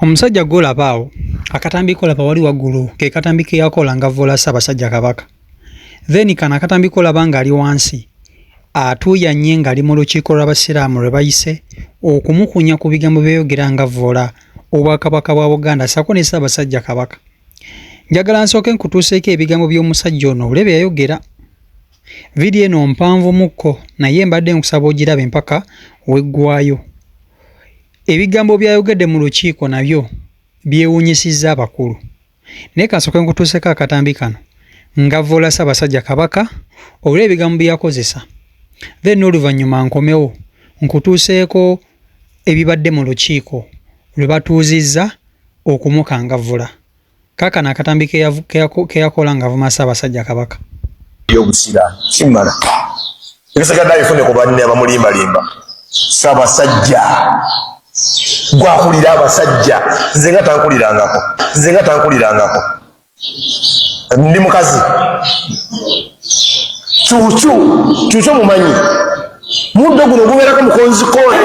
Omusajja gw'olaba awo, akatambi k'olaba wali waggulu ke katambi ke yakola ng'avvoola Ssaabasajja Kabaka. Then kano akatambi k'olaba ng'ali wansi atuuyanye ng'ali mu lukiiko lw'Abasiraamu lwe bayise okumukunya ku bigambo bye yayogera ng'avvoola Obwakabaka bwa Buganda ssaako ne Ssaabasajja Kabaka. Njagala nsooke nkutuuseeko ebigambo by'omusajja ono ole bye yayogera. Vidiyo eno mpanvumukko naye mbadde nkusaba ogirabe mpaka w'eggwaayo. Ebigambo by'ayogedde mu lukiiko nabyo byewuunyisizza abakulu. Naye kansooke nkutuuseko akatambi kano ng'avvoola Ssaabasajja Kabaka olw'ebigambo bye yakozesa then n'oluvannyuma nkomewo nkutuuseeko ebibadde mu lukiiko lwe batuuzizza okumukangavvula. Kaakano akatambi ke yakola ng'avuma Ssaabasajja Kabaka. Y'obusiraamu kimala ebisigadde abifune ku banne abamulimbalimba. Ssaabasajja gwakulira abasajja, nze nga tankulirangako, nze nga tankulirangako, ndi mukazi kyukyu kyukyu mumanyi muddo guno gubeerako mukonzikoni.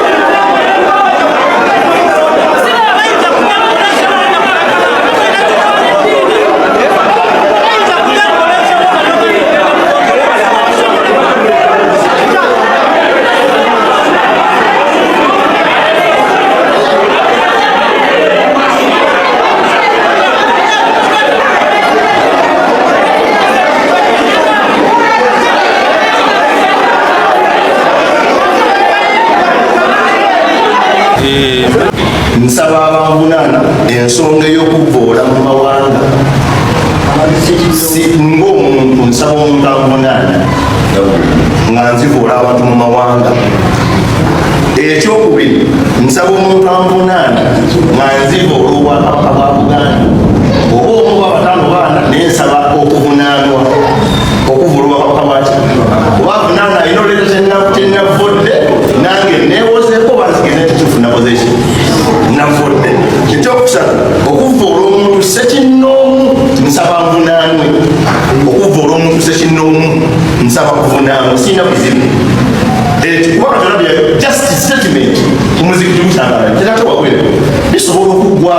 Nsaba abanvunaana ensonga ey'okuvvoola mu mawanga ng'omuntu, nsaba omuntu anvunaana nga nzivoola abantu mu mawanga. Ekyokubiri, nsaba omuntu anvunaana nga nzivoola Obwakabaka bwa Buganda, oba omu oba bataano baana, naye nsaba okuvunaanwa okuvula Obwakabaka bwaki oba avunaana alina oleeta kyenavudde nange newozeeko oba nzigeze nti kituufu nakoze ki navudde. Ekyokusatu, okuvvoola omuntu ssekinnoomu, nsaba nvunaanwe okuvvoola omuntu ssekinnoomu, nsaba kuvunaanwa, sirina buzibu. Kuba katolabya just statement ku muzikiti gutangala terate wabweru bisobola okuggwa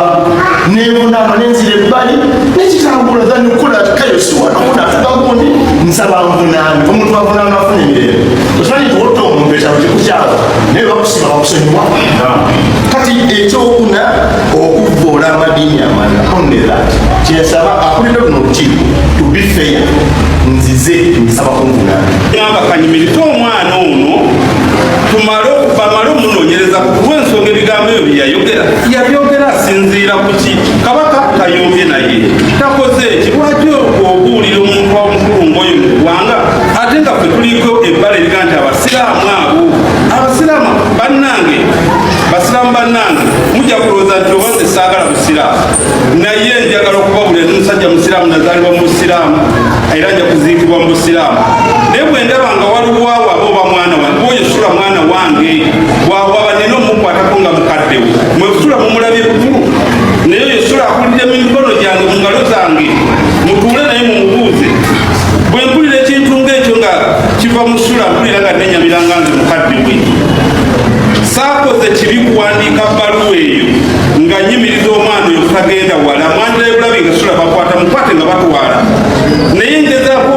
nenvunaanwa nenzira ebbali nekitambula than okukola kayosi wano natuga gundi. Nsaba nvunaanwe. Omuntu avunaanwa afuna emirembe. Okimanyi nti wotta omuntu ekyalo kikukyawa, naye bakusiba bakusonyiwa. Kati ekyokuna, okuvvoola amadiini amalala. Only that kyensaba akulira luno olukiiko, to be fair, nzize nsaba kunvunaana. Ngamba kanyimirize omwana ono tumale bamale omunoonyereza kulw'ensonga ebigambo ebyo bye yayogera yabyogera asinziira ku ki? Kabaka tayombye naye takoze eki? Lwaki obuulira omuntu omukulu ng'oyo mu ggwanga, ate nga ffe tuliko ebbala eriga nti abasiraamu abo, abasiraamu bannange, basiraamu bannange, mujja kulowooza nti oba nze saagala busiraamu, naye njagala okubabulira ndi musajja musiraamu, nazaalibwa mu busiraamu era nja kuziikibwa mu busiraamu. Naye bwe ndaba nga waliwo awo aba oba mwana wange oyo sula mwana wange bwawaba nina omukwatako nga mukaddewo mwe sula mumulabye bukulu, naye oyo sula akulidde mu mikono gyange, mu ngalo zange, mutuule naye mumubuuze. Bwe mpulira ekintu ng'ekyo nga kiva mu sula, mpulira nga nenyamira nga nze mukadde we. Saakoze kibi kuwandiika bbaluwa eyo nga nyimiriza omwana oyo kutagenda wala mwandirayo bulabi nga sula bakwata mukwate nga batwala, naye ngezaako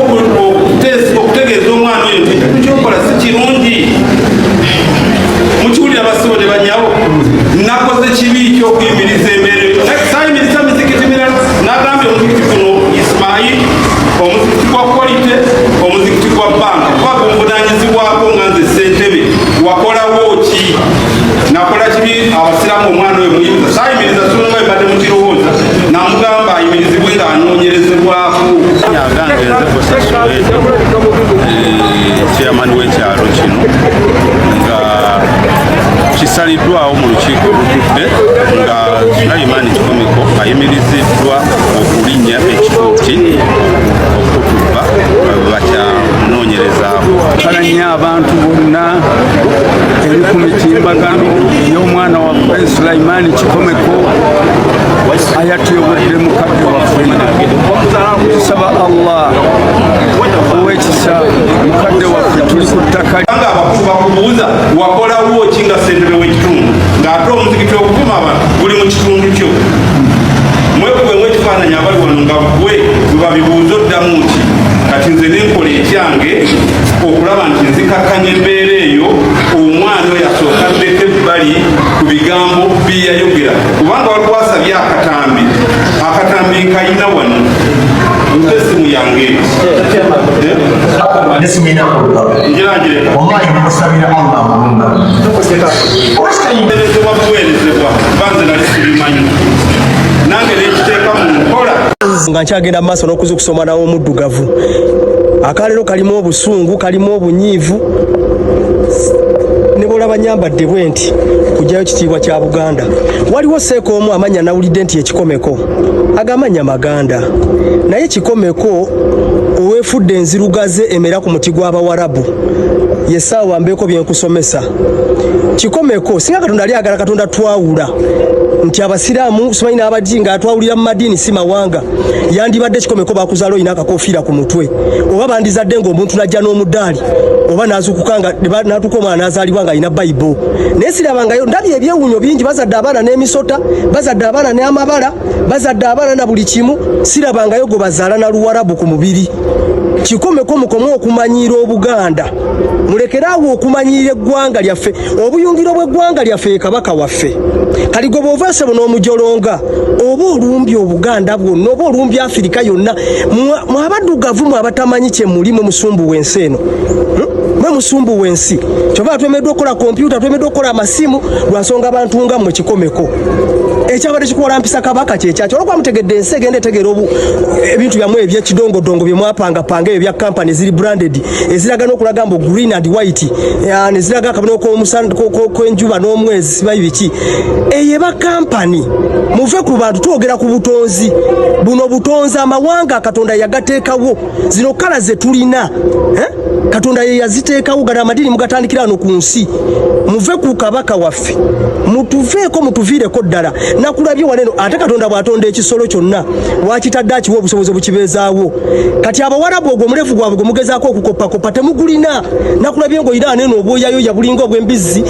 okutegeeza omwana oyo nti ekintu kyokola si kirungi. Mukiwulira basibo ne banyawo, nakoze kibi kyokuyimiriza embeera eyo. Saayimiriza mizikiti mirala, nagambye omuzikiti guno Ismail, omuzikiti gwa quality, omuzikiti gwa banka, kuba gunvunanyizibwako nga nze ssentebe. Wakolawo ki? Nakola kibi abasiraamu omwana oyo muyinza saayimiriza songa ebadde mukirowooza, namugamba ayimirizibwe ng'anoonyerezebwako. Agange nze Bosasuweeto, chairman w'ekyalo kino, nga kisaliddwawo mu lukiiko olutudde nga Sulaiman Kikomeko ayimiriziddwa okulinnya ekituuti okutuba bakyamunoonyerezaako. Kala nnyo abantu bonna eri ku mitimbagano ey'omwana waffe Sulaiman Kikomeko ayatuyobodde mukadde waffe. Tusaba Allah ow'ekisa mukadde waffe, tuli ku ttaka. Nga abakulu bakubuuza wakolawo ki nga ssentebe w'ekitundu, ng'ate omuzikiti okuvuma abantu guli mu kitundu kyo. Yayogera kubanga waliwo asabye akatambi, akatambi nkayina wano, nte esimu yange. Njirangire buweerezebwa banze nali sibimanyi, nange nekiteeka mu nkola. Nga nkyagenda mu maaso n'okuzukusa omwana w'omuddugavu, akaleero kalimu obusungu, kalimu obunyiivu, ne bwolaba nyambadde bwe nti kugyayo kitiibwa kya Buganda. Waliwo seeka omu amannya nawulidde nti ekikomeko agamanya maganda, naye kikomeko oweefudde enzirugaze emera ku muti gw'Abawarabu. Yesaawa mbeeko byenkusomesa kikomeko. Singa Katonda ali agala, Katonda twawula nti Abasiraamu simanyi n'abadi nga atwawulira mu madiini si mawanga, yandibadde kikomeko bakuzaala olina akakofiira ku mutwe, oba bandizadde ng'omuntu najja n'omudaali, oba nazukuka nga natuuka omwana nazaalibwa nga alina Bayibo. Naye sirabangayo, ndabye ebyewuunyo bingi. Bazadde abaana n'emisota, bazadde abaana n'amabala, bazadde abaana na buli kimu, sirabangayo gwe bazaala na Luwarabu ku mubiri. Kikomeko, mukome okumanyiira Obuganda, mulekeraawo okumanyiira eggwanga lyaffe. Obuyungiro bw'eggwanga lyaffe ye Kabaka waffe. Kali gwe bw'ova esebo n'omujolonga, oba olumbye Obuganda bwonna, oba olumbye Afirika yonna. Mwe abaddugavu, mwe abatamanyi kye muli, mwe musumbuwa ensi eno. Mwe musumbuwa ensi. Kyova twemeddwa okukola kompyuta, twemeddwa okukola amasimu, lwa nsonga abantu nga mmwe. Kikomeko, ekyabadde kikuwalampisa Kabaka kyekyaki? Olwokuba mutegedde ensi egenda etegeera ebintu byammwe ebyekidongodongo bye mwapangapanga, ebyo bya kampani eziri branded, eziraga n'okulaga mbu green and white, neziraga akabonero k'enjuba n'omwezi, simanyi biki. Eyo eba kampani. Muve ku bantu, twogera ku butonzi buno. Butonzi, amawanga Katonda yagateekawo. Zino kala ze tulina, eh? Katonda ye yaziteekawo. Gano amadiini mugatandikira wano ku nsi. Muve ku Kabaka waffe, mutuveeko, mutuviireko ddala. Nakulabye waneno. Ate Katonda bw'atonda ekisolo kyonna, wakitadde akiwa obusobozi obukibeezaawo. Kati Abawarabu ogwo omulevu gwabwe gwe mugezaako okukoppakopa temugulina. Nakulabye ng'olina aneno obwoyayoya bulinga obw'embizzi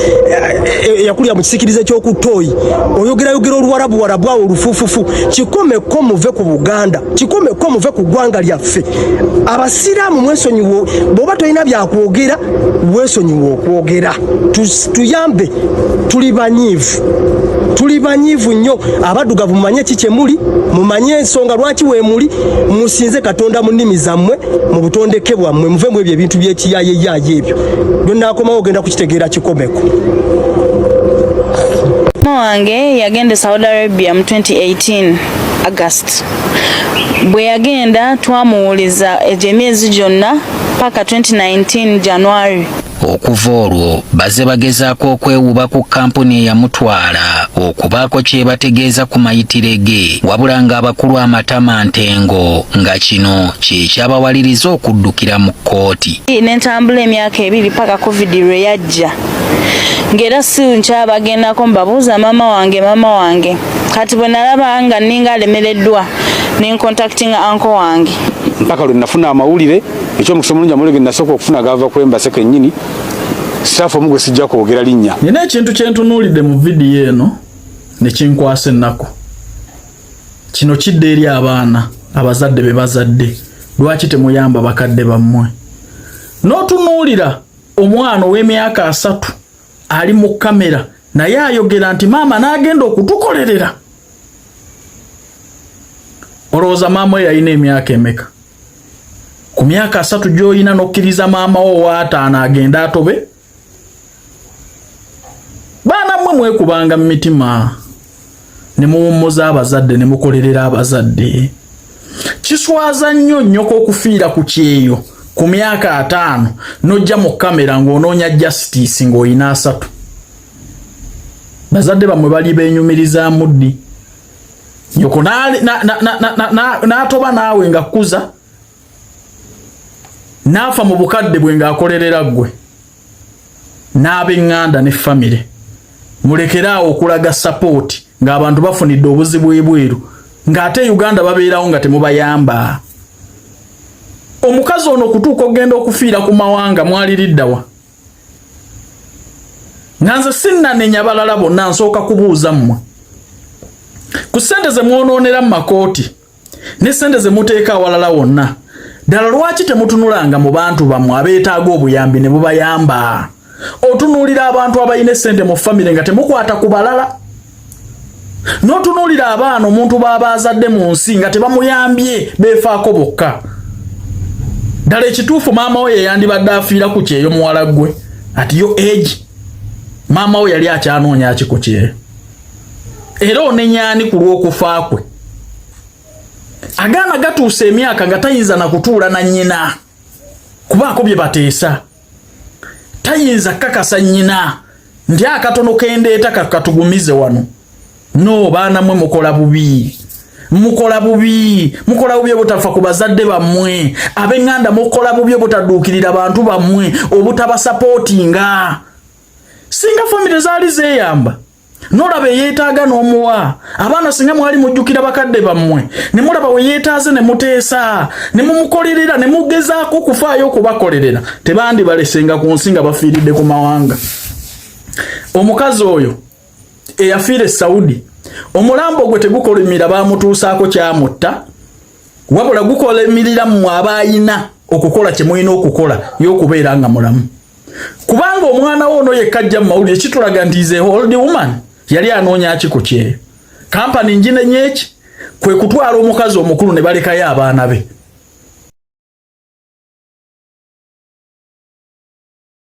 eyakulira mu kisikirize ky'okuttooyi, oyogerayogera Oluwarabu warabu awo olufuufufu. Kikomeko, muve ku Buganda. Kikomeko, muve ku ggwanga lyaffe. Abasiraamu mwesonyiwe. Bw'oba tolina byakwogera, weesonyiwe okwogera. Tuyambe, tuli banyiivu, tuli banyiivu nnyo. Abaddugavu, mumanye ki kye muli, mumanye ensonga lwaki weemuli, musinze Katonda mu nnimi zammwe, mu butondeke bwammwe. Muve mu ebyo ebintu by'ekiyaayeyaaye ebyo. Lwe naakomawo ogenda kukitegeera, kikomeko. Mama wange yagenda e Saudi Arabia mu 2018 August. Bwe yagenda, twamuwuliza egyo emyezi gyonna paka 2019 January. Okuva olwo bazze bagezaako okwewuba ku kampuni eyamutwala okubaako kyebategeeza ku mayitire ge, wabula ng'abakulu amatama ntengo, nga kino kye kyabawaliriza okuddukira mu kkooti. Nentambula emyaka 2 paka COVID lwe yajja, ng'era si nkyabagendako mbabuuza maama wange, maama wange. Kati bwe nalaba nga nninga alemereddwa, nencontactinga uncle wange. Mpaka lwe nafuna amawulire. Ekyomukisa omulungi, amawulire ge nasooka okufuna gava ku embassy kennyini, staff omu gwe sijja kwogera linnya. Nina ekintu kyentunuulidde mu vidiyo eno ne kinkwasa ennaku. Kino kidda eri abaana abazadde be bazadde. Lwaki temuyamba bakadde bammwe? N'otunuulira omwana ow'emyaka 30 ali mu kamera, naye ayogera nti maama n'agenda okutukolerera. Olowooza maama oyo alina emyaka emeka? Ku myaka 30 gy'olina n'okkiriza maama wo owaataano agende atobe? Baana mmwe, mwekubanga mu mitima ne muwummuza abazadde ne mukolerera abazadde. Kiswaza nnyo nnyoko okufiira ku kyeyo ku myaka 50, n'ojja mu kamera ng'onoonya justice ng'olina 30. Bazadde bammwe bali beenyumirizaamu ddi? Nyoko n'atoba naawe nga kkuza, n'afa mu bukadde bwe ng'akolerera ggwe n'ab'eŋŋanda ne famire. Mulekeraawo okulaga support ng'abantu bafunidde obuzibu ebweru, ng'ate Uganda babeerawo nga temubayamba. Omukazi ono okutuuka okugenda okufiira ku mawanga, mwaliriddawa? Nga nze sinnanenya balala bonna, nsooka kubuuza mmwe. Ku ssente ze mwonoonera mu makooti ne ssente ze muteeka awalala wonna, ddala lwaki temutunulanga mu bantu bammwe abeetaaga obuyambi ne bubayamba? Otunuulira abantu abalina essente mu famire nga temukwata ku balala. N'otunuulira abaana omuntu b'aba azadde mu nsi nga tebamuyambye, beefaako bokka. Ddala ekituufu, maama we yeyandibadde afiira ku kyeyo. Muwala gwe, at your age, maama we yali akyanoonya ki ku kyeyo? Era onenyaani ku lw'okufa kwe? Agaana gatuusa emyaka nga tayinza na kutuula na nnyina kubaako bye bateesa, tayinza kakasa nnyina nti akatono kendeeta katugumize wano. No baana mwe, mukola bubi, mukola bubi, mukola bubi obutafa ku bazadde bammwe. Ab'eŋŋanda, mukola bubi obutadduukirira bantu bammwe, obutabasapootinga. Singa famire zaali zeeyamba, nolaba eyeetaaga n'omuwa abaana. Singa mwali mujjukira bakadde bammwe, ne mulaba we yeetaaze, ne muteesa, ne mumukolerera, ne mugezaako okufaayo okubakolerera, tebandibalesenga ku nsi nga bafiiridde ku mawanga. Omukazi oyo eyafiira e Saudi, omulambo gwe tegukolimira bamutuusaako kyamutta, wabula gukolimirira mmwe abaayina okukola kye mulina okukola y'okubeera nga mulamu, kubanga omwana wo ono yekka ajja mu mawulire kitulaga nti is a old woman. Yali anoonya ki ku kyeyo? Kampani njinenye eki kwe kutwala omukazi omukulu ne balekayo abaana be.